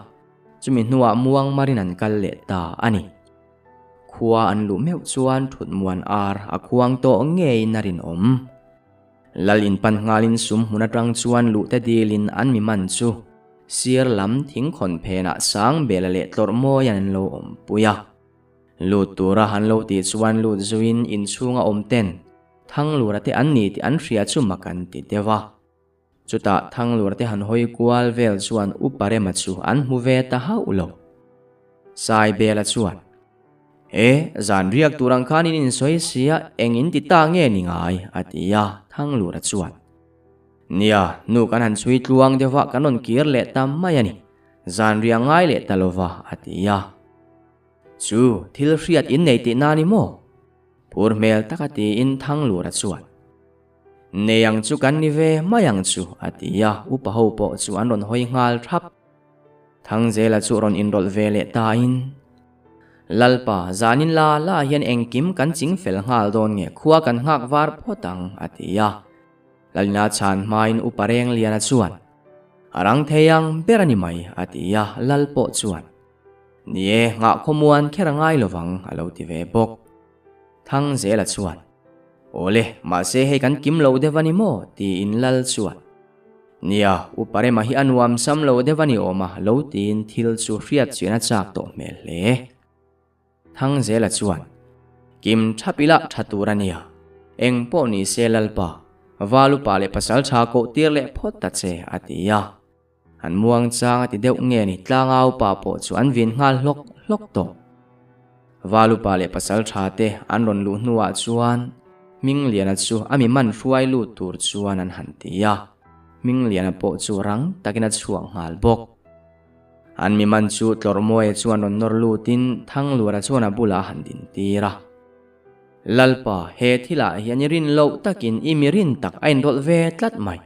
chumi hnuah muang marin an kal leh ta a ni. Khua an luh meuh chuan thut muan ar a khuang tawh ngeiin a rinawm. Lal in pan nghalin sum hmun atang chuan luh te dilin an mi man chu sir lam thingkhawn phenah sang bela leh tlawrh mawian an lo awm pui a. Lut tura han lo tih chuan lut zuiin inchhunga awm ten Thanglura te an ni tih an hria chu mak an ti deuh a. Chutah Thanglura te han hawi kual vel chuan Upa Rema chu an hmu ve ta hauh lo. Saibela chuan, E, zan riak tur ang khan in insawi sia, eng in ti ta nge ni ngai? a ti a, Thanglura chuan, Nia, nu kan han chhui tluang deuh a, kan rawn kir leh ta mai a ni. Zan riak ngai leh ta lova, a ti a. Chu, thil hriat in nei tih na ni maw? Phur hmel taka tiin Thanglura chuan, Nei ang chu kan ni ve mai ang chu, a ti a, upa ho pawh chu an rawn hawi nghal thap. Thangzela chu rawn inrawlh ve leh tain, Lalpa, zanin la la hian engkim kan ching fel nghal dawn nge khua kan nghak var phawt ang, a ti a. Lalina chhan hmain upa Rengliana chuan, A rang thei ang ber a ni mai, a ti a, Lal pawh chuan, Ni e, nghah khawmuan kher a ngai lovang, a lo ti ve bawk. Thangzela chuan, Awle, mahse hei kan kim lo deuh a ni maw? tiin Lal chuan, Nia, Upa Rema hi a nuam sam lo deuh a ni awm a, lo tiin thil chu hriat chian a chak tawh hmel hle. Thangzela chuan, Kim thap ila tha tur a nia, eng pawh ni se Lalpa, Val upa leh pasal tha koh tir leh phawt ta che, a ti a. An muang chang a ti deuh nge ni tlangau pa pawh chu an vin nghal hlawk hlawk tawh. Valupa leh pasal tha te an rawn luh hnuah chuan Hmingliana chu a mi man hruai lut tur chuan an han ti a, Hmingliana pawh chu rang takin a chhuak nghal bawk. An mi man chu Tlawrhmawia chuan rawn nawr lutin Thangluara chuan a bulah a han din tir a. Lalpa, he thilah hian i rin loh takin i mi rin tak a inrawlh ve tlat mai.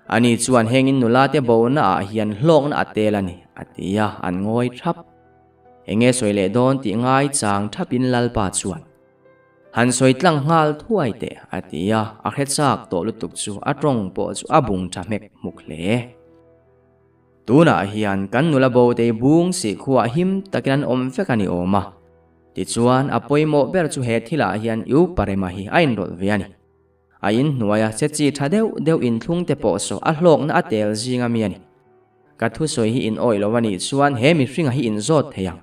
Ani chuan hengin nula te bona ah hian hlawkna a tel a ni, a ti a, an ngawi thap. Enge sawi leh dawn tih ngai chang thapin Lalpa chuan, Han sawi tlang nghal thuai teh, a ti a, a hre chak tawh lutuk chu a tawng pawh chu a bung tha hmek hmuk hle. Tunah hian kan nula botei bung sih khuah him takin an awm vek a ni awm a, tichuan a pawimawh ber chu he thilah hian U Parema hi a inrawlh ve a ni. A in hnuaia che chi tha deuh deuh inthlung te pawh saw a hlawkna a tel zing a mi a ni. Ka thusawi hi in awih lo a nih chuan he mihringa hi in zawt thei ang.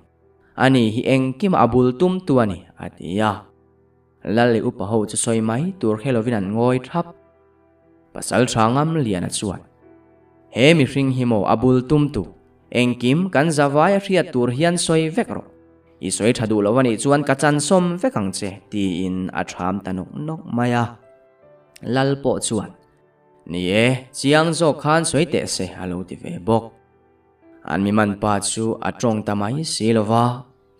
Ani hi engkima a bul tum tu a ni, a ti a. Lal leh upa ho chu sawi mai tur hre lovin an ngawi thap. Pasal tha ngam Liana chuan, He mihring hi maw a bul tum tu, engkim kan zavai a hriat tur hian sawi vek rawh. I sawi tha duh lo a nih chuan ka chansawm vek ang che, tiin a ṭham ta nawk nawk mai a. Lal pawh chuan, Ni e, chiang zawk khan sawi teh se, a lo ti ve bawk. An mi man pa chu a ṭawng ta mai si lo va,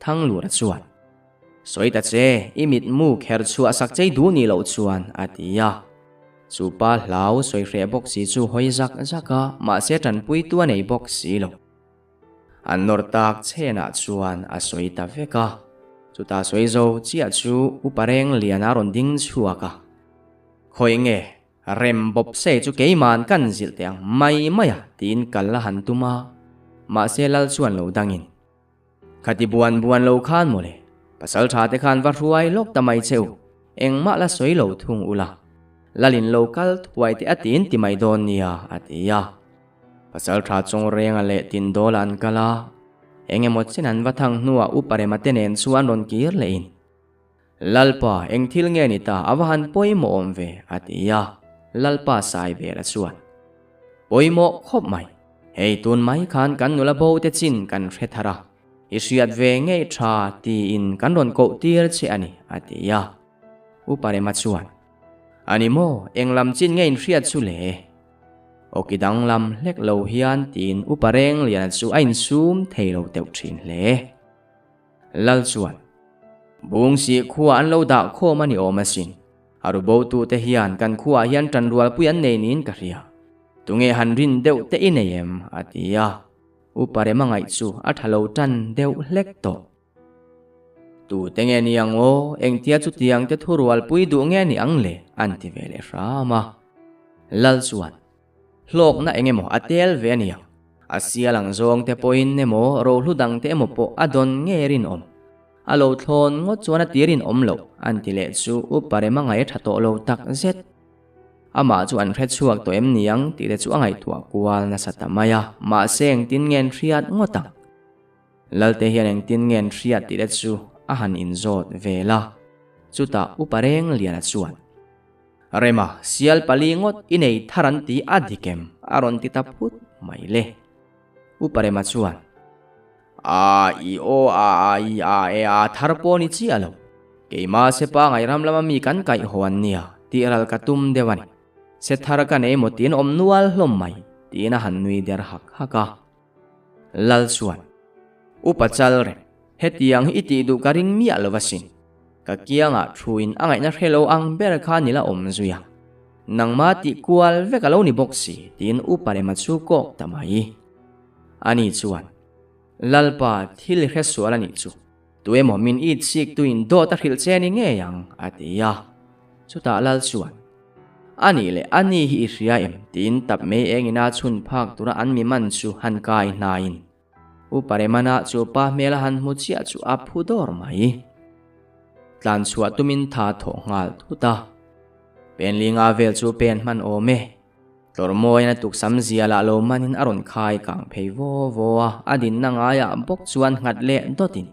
Thanglura chuan, Sawi ta che, i mitmu kher chhuah sak chei duh nih loh chuan, a ti a. Chu pa hlau sawi hreh bawk si chu hawi zak zak a, mahse ṭanpuitu a nei bawk si lo. An nawr tak chenah chuan a sawi ta vek a, chutah sawi zo chiah chu Upa Renglian a rawn ding chhuak a, Khawi nge, rem bawp se chu keiman kan zilh teh ang mai mai a tiin kal a han tum a, mahse Lal chuan lo dangin, Khati buan buan lo khan mawle, pasal tha te khan va hruai lawk ta mai che u, engmah la sawi lo thung ula, Lalin lo kal thuai teh a tiin ti mai dawn nia a ti a. Pasal tha chung renga leh tin dawla an kal a, eng emaw chen an va thang hnuah Upa Rema te nen chu an rawn kir leh in. Lalpa, eng thil nge ni ta, a va han pawimawh awm ve, a ti a, Lalpa Saibela chuan, Pawimawh khawp mai, hei tun mai khan kan nula bo te chin kan hre thar a, i hriat ve ngei tha tiin kan rawn koh tir che a ni, a ti a. Upa Rema chuan, A ni maw, eng lam chin nge in hriat chu le? Awki danglam hlek lo hian tiin Upa Rengliana chu a insum thei lo deuh thin hle. Lal chuan, Bungsih khua an lo dah khawm a ni awm asin. A ru botute hian kan khuaah hian tanrualpui an nei niin ka hria. Tunge han rin deuh te i nei em? a ti a. Upa Rema ngaih chu a tha lo tan deuh hlek tawh. Tute nge ni ang aw, engtia chutiang te thurualpui duh nge ni ang le? an ti ve leh hram a. Lal chuan, Hlawkna eng emaw a tel ve a niang. A sial ang zawng te pawhin emaw rohlu dang te emaw pawh a dawn nge rinawm. A lo thlawn ngawt chuan a ti rinawm loh, an ti leh chu Upa Rema ngaih a tha tawh lo tak zet. Amah chu an hre chhuak tawh em niang tih te chu a ngaihtuah kual nasa ta mai a, mahse engtin nge an hriat ngawt ang? Lalte hian engtin nge an hriat tih te chu a han inzawt vel a, chutah Upa Rengliana chuan, Rema, sial pali ngawt i nei thar an ti a dik em? a rawn ti ta phut mai le. Upa Rema chuan, A, i aw a a i a e a thar pawh ni chiah lo. Keima sepa ngairam lama mi kan kaih haw an nia tih ral ka tum deuh a ni. Se thar ka nei maw tiin awm nual hlawm mai, tiin a han nui der hak hak a. Lal chuan, Upa Chalrem, hetiang hi i tih duh ka ring miah lo asin. Ka kiangah thuin a ngaihna hre lo ang ber kha ni la awm zui a. Nangma tih kual vek a lo ni bawk si, tiin Upa Rema chu kawk ta mai. Ani chuan, Lalpa, thil i hre sual a nih chu. Tuemaw min it sik tuin dawt a hrilh che ni ngei ang, a ti a. Chutah Lal chuan, A nih leh a ni hi i hria em? tiin tap mei engin a chhun phak tura an mi man chu han kai hnaiin Upa Remana chu pa hmel a han hmu chiah chu a phu dawr mai. Tlan chhuah tumin tha thawh nghal thut a. Pen linga vel chu pen hman awm e. Tlawrmawiin a tuksam zia lah lo manin a rawn khai kang phei vaw vaw a, a dinna ngaiah bawk chuan nghat leh dawtin,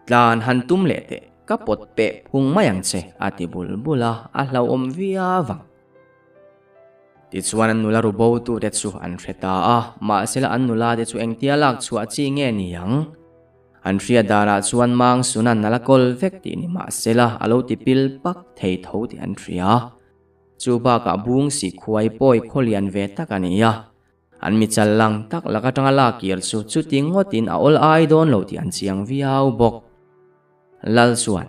Tlan han tum leh teh, ka pawt peh phung mai ang che, a ti bul bul a, a hlauhawm viau ang. Tichuan an nula ru bo tute chu an hre ta a, mahsela an nula te chu engtia lak chhuah chi nge ni ang? An hriat danah chuan mang sunan a la kawl vek tih ni mahsela a lo ti pil pak thei tho tih an hria. Chu bakah bung si khuai pawi khaw lian ve tak a ni a, an mi chal lang tak lak atanga lak kir chu chuti ngawtin a awl ai dawn lo tih an chiang viau bawk. Lal chuan,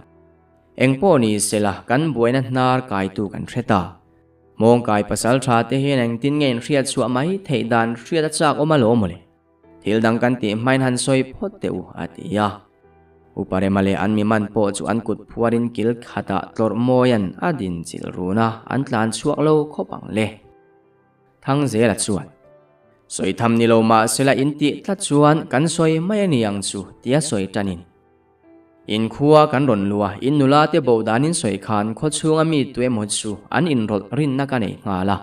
Engpawh ni sela kan buaina hnar kaitu kan hre ta. Hmawngkai pasal tha te hian engtin nge inhriat chhuah mai theih dan hriat a chak awm alawm mawle. Thil dang kan tih hmain han sawi phawt teh u, a ti a. Upa Rema leh an mi man pawh chu an kut phuarin kil khatah tlawrh mawian a din chilh run a, an tlan chhuak lo khawp ang le. Thangzela chuan, Sawi tham ni lo mahsela in tih tlat chuan kan sawi mai a ni ang chu, tia sawi tanin. In khua kan rawn luh a, in nula te bo danin sawi khan khaw chhunga mi tu emaw chu an inrawlh rinna ka nei nghal a.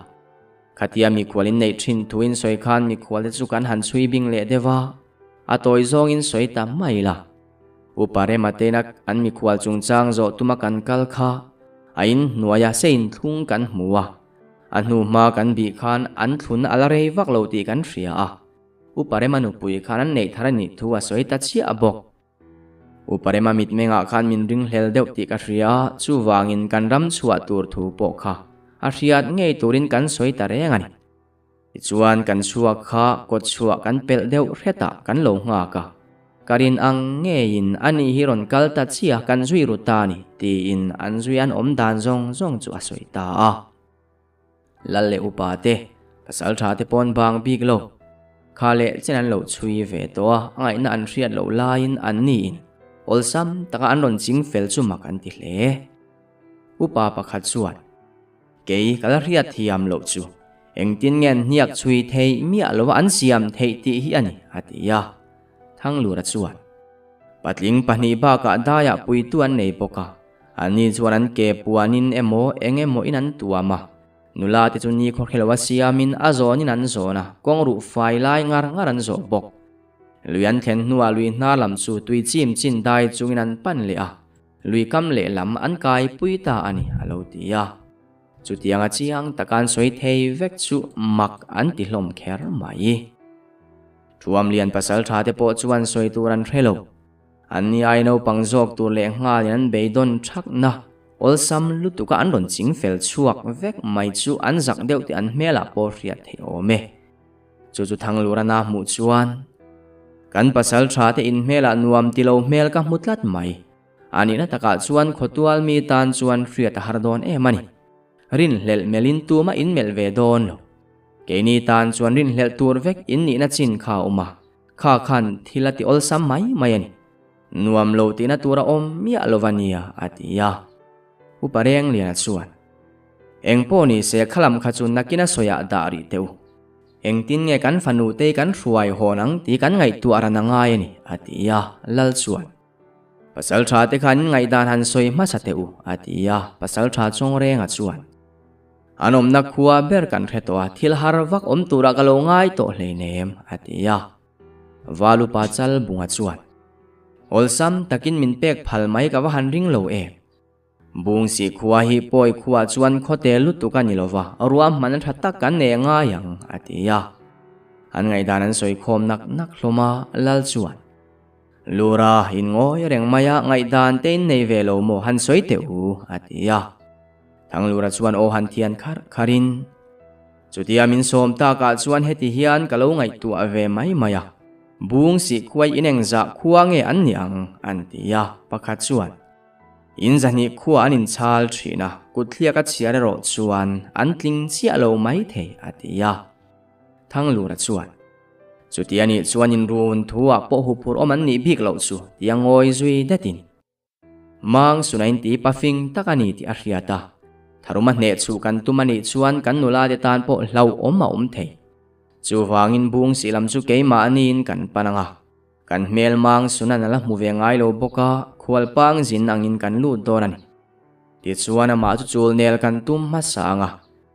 Khatia mikhual in neih thin thu in sawi khan mikhual te chu kan han chhui bing leh deuh a, a tawi zawngin sawi ta mai la. Upa Rema tena an mikhual chungchang zawh tuma kan kal kha a in hnuaia se inthlung kan hmu a, a hnu hma kan bih khan an thlun a la rei vak lo tih kan hria a. Upa Rema nupui khan an neih thar a nih thu a sawi ta chiah bawk. Upa Rema mitmengah khan min ringhlel deuh tih ka hria a, chuvangin kan ram chhuah tur thu pawh kha a hriat ngei turin kan sawi ta reng a ni. Tichuan kan chhuak kha kawt chhuah kan pelh deuh hretah kan lo nghak a, ka rin ang ngeiin a ni hi rawn kal ta chiah kan zui ru ta a ni tiin an zui an awm dan zawng zawng chu a sawi ta a. Lal leh upa te, pasal tha te pawn bang bik lo. Kha leh chen an lo chhui ve tawh a, a ngaihna an hriat loh laiin an niin awlsam taka an rawn ching fel chu mak an ti hle. Upa pakhat chuan, Kei ka la hriat thiam loh chu, engtin nge an hniak chhui theih miah lova an siam theih tih hi a ni, a ti a. Thanglura chuan, Patling pahnih bakah daiah puitu an nei bawk a, anni chuan an ke puanin emaw eng emaw in an tuam a, nula te chu ni khawhre lo a siamin a zawnin an zawn a, kawng ruh fai lai ngar ngar an zawh bawk. Lui an thlen hnuah lui hnar lam chu tui chim chin dai chungin an pan leh a, lui kam lehlam an kai pui ta a ni, a lo ti a. Chutianga chiang taka an sawi thei vek chu mak an ti hlawm kher mai. Thuamlian pasal tha te pawh chuan sawi tur an hre lo. An ni ai naupang zawk tur leh nghalin an beidawn thakna awlsam lutuka an rawn ching fel chhuak vek mai chu an zak deuh tih an hmelah pawh hriat theih awm e. Chu chu Thanglurana hmuh chuan kan pasal tha te in hmelah nuam ti lo hmel ka hmu tlat mai. A nihna takah chuan khawtual mi tan chuan hriat a har dawn em a ni. Rinhlelh melhin tumah in melh ve dawn lo. Keini tan chuan rinhlelh tur vek in nihna chin kha a awm a, kha khan thil a ti awlsam mai mai a ni. Nuam lo tihna tur a awm miah lo va nia, a ti a. Upa Rengliana chuan, Eng pawh ni se khalam kha chu nakin a sawiah dah rih teh u. Engtin nge kan fanu tei kan hruai hawn ang tih kan ngaihtuah ran a ngai a ni, a ti a. Lal chuan, Pasal tha te khan ngaihdan han sawi hmasa teh u, a ti a. Pasal tha Chawngrenga chuan, An awmna khua ber kan hre tawh a, thil har vak awm turah ka lo ngai tawh hleinem, a ti a. Valupa Chalbunga chuan, Awlsam takin min pek phal mai ka va han ring lo em? Bungsi khua hi pawi khuah chuan khawte lutuk a ni lo va, ruahman a tha tak kan nei ngai ang, a ti a. An ngaihdan an sawi khawm nak nak hlawm a, Lal chuan, Lura, in ngawi reng mai a, ngaihdan te in nei ve lo maw, han sawi teh u, a ti a. Thanglura chuan aw han thian kharh kharhin, Chutia min sawm takah chuan heti hian ka lo ngaihtuah ve mai mai a, Bung sih khuai in engzah khua nge an nih ang? an ti a, pakhat chuan, In zahnih khua an inchhal thin a, kut thliak a chhiar erawh chuan an tling chiah lo mai thei, a ti a. Thanglura chuan, Chuti a nih chuan in run thu ah pawh huphurh awm an nih bik loh chu, tia ngawi zui detin. Mang suna in ti pafing tak a ni tih a hriat a, tharuma hneh chhuh kan tum a nih chuan kan nula te tan pawh hlauhawm a awm thei. Chuvangin bung sih lam chu keimahniin kan pan ang a, kan hmel mang sunan a la hmu ve ngai lo bawk a, khualpang zin angin kan lut dawn a ni. Tichuan amah chu chul nel kan tum hmasa ang a,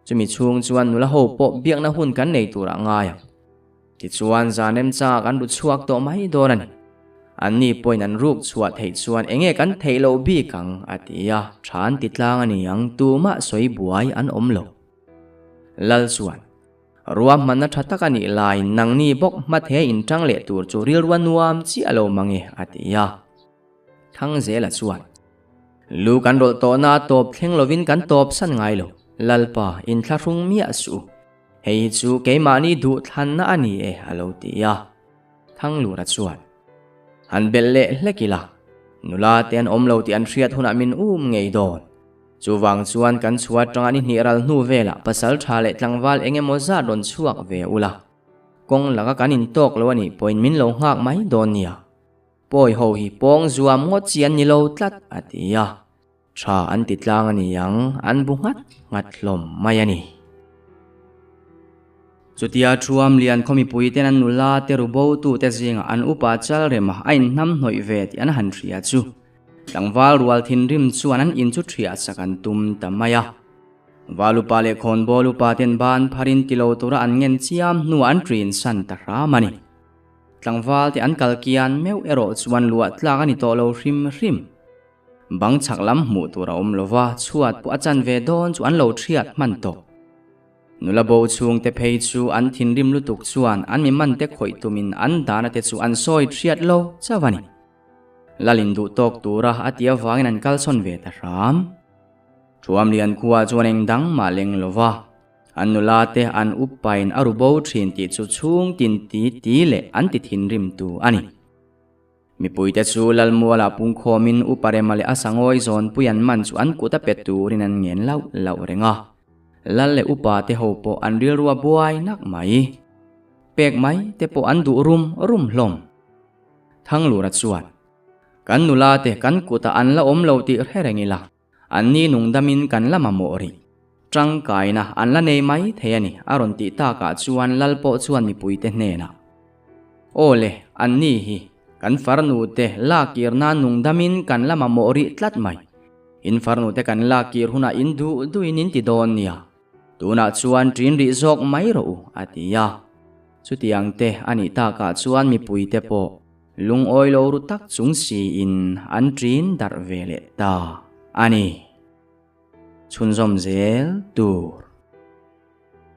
chumi chhung chuan nula ho pawh biakna hun kan nei turah ngai ang. Tichuan zan remchangah kan ru chhuak tawh mai dawn a ni. Anni pawhin an ruk chhuah theih chuan enge kan theih loh bik ang a ti a, tha an ti tlang a ni ang, tumah sawi buai an awm lo. Lal chuan, Ruahmanna tha tak a nih laiin nangni bawk hmathe inṭang leh tur chu rilrua nuam chiah lo mange a ti a. Thangzela chuan, Lu kan rawlh tawhna a tawp thleng lovin kan tawp san ngai lo, Lalpa inthlahrung miah suh. Hei hi chu keimahni duhthlanna a ni e, a lo ti a. Thanglura chuan, Han belh leh hlek ila, nula te an awm lo tih an hriat hunah min um ngei dawn. Chuvang chuan kan chhuah atanga ni hnih ral hnu velah pasal tha leh tlangval eng emaw zat rawn chhuak ve ula, kawng laka kan intawk lo a nih pawhin min lo nghak mai dawn nia. Pawi ho hi pawng zuam ngawt chi an ni lo tlat, a ti a. Tha an ti tlang a ni ang, an bu nghat nghat hlawm mai a ni. Chutia Thuam lian khaw mipui ten an nula te ru bo tu te zingah an upa chal rem a, a inhnam hnawih ve tih an han hria chu tlangval rual thinrim chuan an in chu thiah sak an tum ta mai a. Val upa leh khawnbawl upa ten ban pharin ti lo tura an ngen chiam hnuah an ṭin san ta hram a ni. Tlangval te an kal kian meuh erawh chuan luah tlak a ni tawh lo hrim hrim. Bang chhak lam hmuh tur a awm lo va, chhuat pawh a chan ve dawn chu an lo thiat hman tawh. Nula bo chhungte phei chu an thinrim lutuk chuan an mi mante khawih tumin an dana te chu an sawi thiat lo chauh a ni. Lalin duh tawk tura a ti avangin an kalsawn ve ta hram. Thuamlian khua chuan eng dang mah leng lo va, an nula te an upain a ru bo thin tih chu chhung tin ti ti leh an ti thinrim tu a ni. Mipuite chu Lalmualah pungkhawmin Upa Rema leh a sangawi zawnpui an man chu an kut a pe turin an ngen lauh lauh reng a. Lal leh Upa te ho pawh an rilru a buai nak mai. Pek mai te pawh an duh rum rum hlawm. Thanglura chuan, Kan nula te kan kutah an la awm lo tih hre reng ila, Anni nungdamin kan la mamawh rih. Tangkaina an la nei mai thei a ni, a rawn tih takah chuan Lal pawh chuan mipuite hnenah, Aw le, anni hi kan farnute lakir nan nungdamin kan la mamawh rih tlat mai. In farnute kan lakir hunah in duh duhin in ti dawn nia. Tunah chuan ṭin rih zawk mai rawh u, a ti a. Chutiang te a nih takah chuan mipuite pawh Lungawi lo ru tak chung siin an ṭin darh ve leh ta a ni. Chhunzawm zel tur.